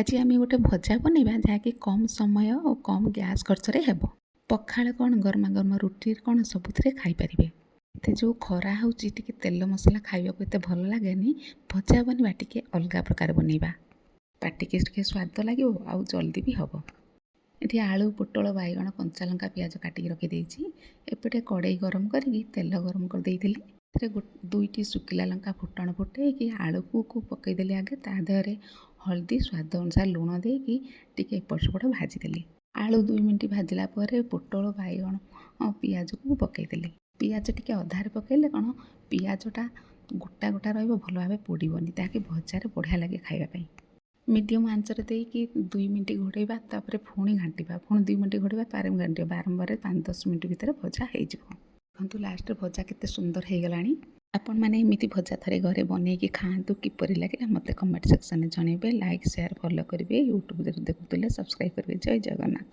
ଆଜି ଆମେ ଗୋଟେ ଭଜା ବନେଇବା, ଯାହାକି କମ୍ ସମୟ ଓ କମ୍ ଗ୍ୟାସ୍ ଖର୍ଚ୍ଚରେ ହେବ। ପଖାଳ କ'ଣ, ଗରମା ଗରମ ରୁଟି କ'ଣ, ସବୁଥିରେ ଖାଇପାରିବେ। ଏତେ ଯେଉଁ ଖରା ହେଉଛି, ଟିକେ ତେଲ ମସଲା ଖାଇବାକୁ ଏତେ ଭଲ ଲାଗେନି। ଭଜା ବନେଇବା, ଟିକେ ଅଲଗା ପ୍ରକାର ବନେଇବା, ପାଟିକି ଟିକେ ସ୍ୱାଦ ଲାଗିବ ଆଉ ଜଲ୍ଦି ବି ହେବ। ଏଠି ଆଳୁ, ପୋଟଳ, ବାଇଗଣ, କଞ୍ଚା ଲଙ୍କା, ପିଆଜ କାଟିକି ରଖିଦେଇଛି। ଏପଟେ କଡ଼େଇ ଗରମ କରିକି ତେଲ ଗରମ କରିଦେଇଥିଲି। ସେଥିରେ ଦୁଇଟି ଶୁଖିଲା ଲଙ୍କା ଫୁଟଣ ଫୁଟେଇକି ଆଳୁକୁ ପକାଇଦେଲି ଆଗେ। ତା ଦେହରେ ହଳଦୀ, ସ୍ୱାଦ ଅନୁସାରେ ଲୁଣ ଦେଇକି ଟିକେ ଏପଟ ସେପଟ ଭାଜିଦେଲି। ଆଳୁ 2 ମିନିଟ୍ ଭାଜିଲା ପରେ ପୋଟଳ, ବାଇଗଣ, ପିଆଜକୁ ପକାଇଦେଲି। ପିଆଜ ଟିକେ ଅଧାରେ ପକାଇଲେ କ'ଣ, ପିଆଜଟା ଗୋଟା ଗୋଟା ରହିବ, ଭଲ ଭାବେ ପୋଡ଼ିବନି, ତାହାକି ଭଜାରେ ବଢ଼ିଆ ଲାଗେ ଖାଇବା ପାଇଁ। ମିଡ଼ିୟମ୍ ଆଞ୍ଚରେ ଦେଇକି 2 ମିନିଟ୍ ଘୋଡ଼େଇବା, ତାପରେ ପୁଣି ଘାଣ୍ଟିବା, ପୁଣି 2 ମିନିଟ୍ ଘୋଡ଼େଇବା, ତାପରେ ଘାଣ୍ଟିବା। ବାରମ୍ବାର 5-10 ମିନିଟ୍ ଭିତରେ ଭଜା ହେଇଯିବ। ଦେଖନ୍ତୁ, ଲାଷ୍ଟରେ ଭଜା କେତେ ସୁନ୍ଦର ହେଇଗଲାଣି। ଆପଣମାନେ ଏମିତି ଭଜା ଥରେ ଘରେ ବନେଇକି ଖାଆନ୍ତୁ। କିପରି ଲାଗିଲା, ମୋତେ କମେଣ୍ଟ ସେକ୍ସନରେ ଜଣାଇବେ। ଲାଇକ୍, ସେୟାର, ଫଲୋ କରିବେ। ୟୁଟ୍ୟୁବରେ ଦେଖୁଥିଲେ ସବସ୍କ୍ରାଇବ୍ କରିବେ। ଜୟ ଜଗନ୍ନାଥ।